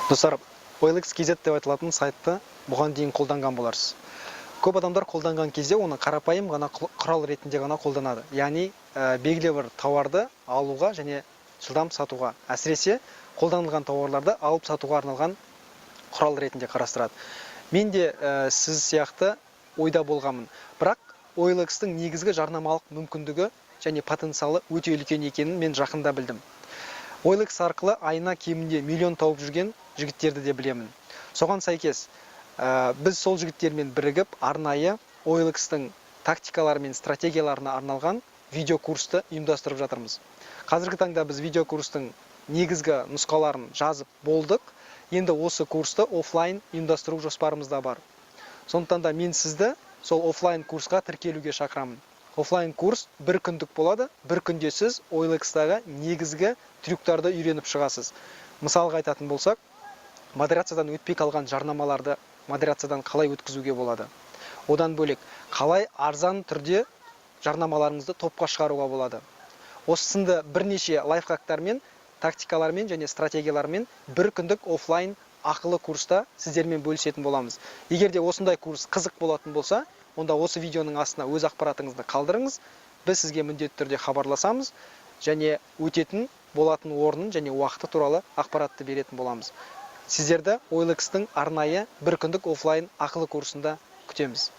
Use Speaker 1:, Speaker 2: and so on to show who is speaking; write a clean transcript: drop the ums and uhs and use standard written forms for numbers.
Speaker 1: Достар, OLX KZ деп айтылатын сайтты бұған дейін қолданған боларсыз. Көп адамдар қолданған кезде оны қарапайым ғана құрал ретінде ғана қолданады. Яғни, белгілі бір тауарды алуға және жылдам сатуға, әсіресе қолданылған тауарларды алып сатуға арналған құрал ретінде қарастырады. Мен де сіз сияқты ойда болғанмын. Бірақ OLX-тің негізгі жарнамалық мүмкіндігі және потенциалы өте үлкен екенін мен жақында білдім. OLX арқылы айына кемінде миллион тауып жүрген жігіттерді де білемін. Соған сәйкес, біз сол жігіттермен бірігіп арнайы OLX-тің тактикалары мен стратегияларына арналған видеокурсты ұйымдастырып жатырмыз. Қазіргі таңда біз видеокурстың негізгі нұсқаларын жазып болдық. Енді осы курсты офлайн ұйымдастыру жоспарымызда бар. Сондықтан да мен сізді сол офлайн курсқа тіркелуге шақырамын. Офлайн курс бір күндік болады. Бір күнде сіз OLX-тағы негізгі трюктарды үйреніп шығасыз. Мысалға айтатын болсақ, модерациядан өтпей қалған жарнамаларды модерациядан қалай өткізуге болады. Одан бөлек, қалай арзан түрде жарнамаларыңызды топқа шығаруға болады. Осы сынды бірнеше лайфхактармен, тактикалармен және стратегиялармен бір күндік офлайн ақылы курста сіздермен бөлісетін боламыз. Егер де осындай курс қызық болатын болса, онда осы видеоның астына өз ақпаратыңызды қалдырыңыз. Біз сізге міндетті түрде хабарласамыз және өтетін болатын орнын және уақыты туралы ақпаратты беретін боламыз. Сіздерді OLX-тің арнайы бір күндік офлайн ақылы курсында күтеміз.